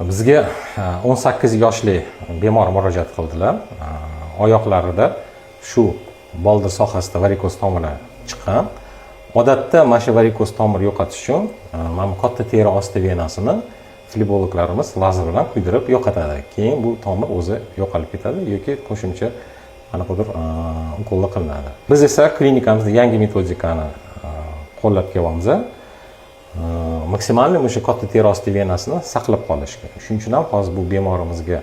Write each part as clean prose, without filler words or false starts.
Bizga 18 yoshli bemor murojaat qildilar. Oyoqlarida shu boldir sohasida varikoz tomiri chiqqan. Odatda mana shu varikoz tomir yo'qotish uchun mana bu katta teri osti venasini flebologlarimiz lazer bilan kuydirib yo'qotadi. Keyin bu tomir o'zi yo'qolib ketadi yoki qo'shimcha qanaqadir ukollar qilinadi. Biz esa klinikamizda yangi metodikani qo'llab kelyapmiz, максимальный o'sha katta teri osti venasini saqlab qolishga. Shuning uchun ham hozir bu bemorimizga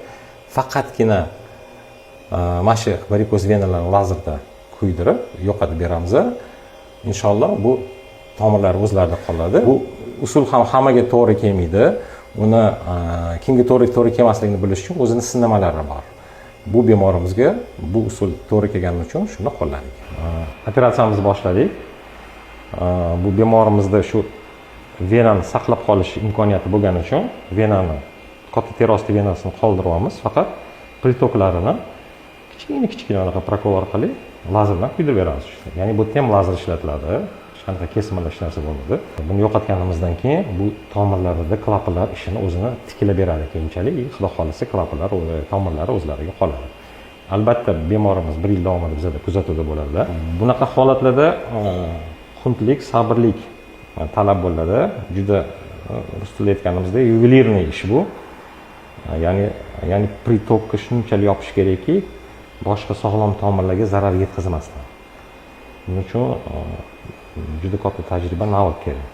faqatgina mana shu varikoz venalarni lazerda kuydirib yo'qotib beramiz. Inshaalloh, bu tomirlar o'zlarida qoladi. Bu usul ham hammaga to'g'ri kelmaydi. Uni kimga to'g'ri kelmasligini bilish uchun o'zini sinamalari bor. Bu bemorimizga bu usul to'g'ri kelgani uchun shuni qo'lladik. Operatsiyamizni boshladik. Bu bemorimizda shu venani saqlab qolish imkoniyati bo'lgani uchun venani, katta teri osti venasini qoldiryapmiz, faqat приток larini kichkina kichkina anaqa прокол orqali lazer bilan kuydirib beramiz. Ya'ni bu yerda ham lazer ishlatiladi, hech qanaqa kesmalar, hech narsa bo'lmaydi. Buni yo'qotganimizdan keyin bu tomirlarda klapanlar ishini o'zini tiklab beradi keyinchalik и xudo xohlasa, klapanlar, tomirlari o'zlariga qoladi. Albatta, bemorimiz bir yil davomida bizada kuzatuvda bo'ladilar. Bunaqa holatlarda xuntlik, sabrlik talab bo'ladi. Juda rus tilida aytganimizdek, ювелирный ish bu. Ya'ni приток ka shunchalik yopish kerakki, boshqa sog'lom tomirlarga zarar yetkazmasdan. Buning uchun juda katta tajriba, навык kerak.